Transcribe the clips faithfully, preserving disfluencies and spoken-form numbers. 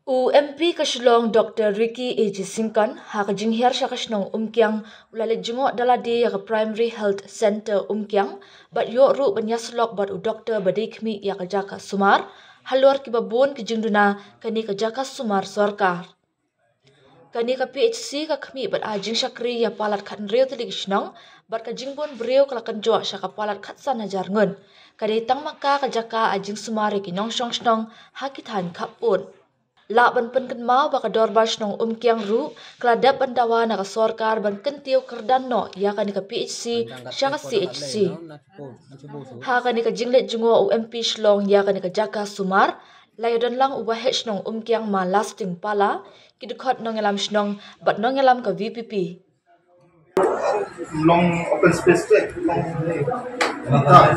U M P ka Shillong Doctor Ricky A J Syngkon ha ka jinghiar sha ka shnong Umkiang u la leit jngoh da lade ïa ka Primary Health Centre Umkiang bad ïoh ruh ban ïasyllok bad u doktor ba dei khmih ïa ka jaka sumar halor kiba bun ki jingduna kane ka jaka sumar sorkar. Kane ka P H C ka khmih bad ai jingshakri ïa palat khathynriew tylli ki shnong bad ka jingbun briew ka la kynjoh sha ka palat khatsan hajar ngut. Ka dei tang ma ka ka jaka ai jingsumar ïa ki nongshong shnong ha ki thaiñ khappud. Lah ban pynkynmaw ba ka Dorbar Shnong Umkiang ruh ka la dep ban dawa na ka sorkar ban kyntiew kyrdan noh ïa kane ka P H C sha ka C H C. Ha kane ka jingleit jngoh u M P Shillong ïa kane ka jaka sumar, la ïadon lang u Waheh Shnong Umkiang Ma Lasting Pala, ki dkhot nongïalam shnong bad nongïalam ka V P P. Long open space te, long. Ah,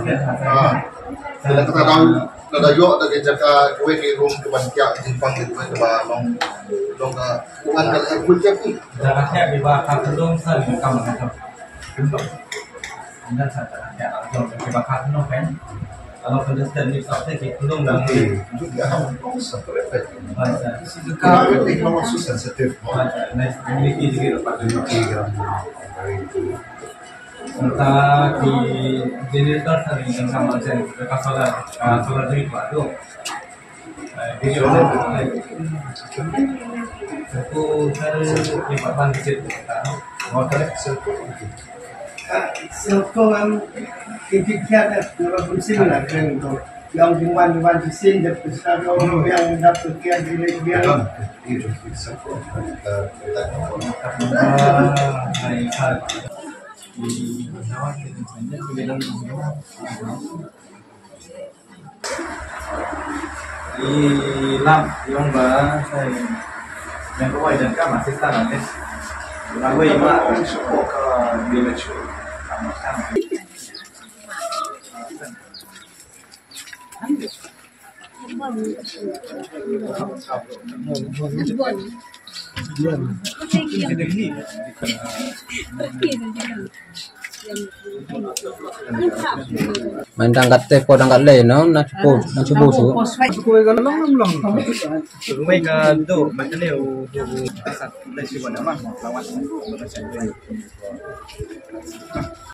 lada ka dang, lada ïoh da ka jaka kawei ka room ka ban kiar jingpang ka kawei ka ba long, long ka, bukan ka air cool kiar ni. Jaka kiar di ba ka long sa di kam ka. Anda sa jaka kiar long ka ba ka long kan. Kalau pedes dan ni, sampai di gunung dan di. Juga, separate. Baca. Kalau itu memang susah, sensitif. Baca. Nah, ini juga dapat. Ini juga. Serta di generator tadi yang sama macam, mereka solar, ah, solar dari Pak tu. Eh, di solar. Satu, satu, di Pak Ban di situ. Mau tarik satu. Soko am kiki kiat eh, nora pun sini lah keren tu. Yang diwan diwan di sini dia besar yang yang dapat kiat di lek dia. Ilap, ilap ba, sai, yang kawai dan kam assistant artist. Kawai ma, support ka village. Main dang kat teh, ko dang kat lei, no? Na cukup, na cukup su. Rumai ka do, main ka lei, u, u, u, asat, lei si wan amang, lawan.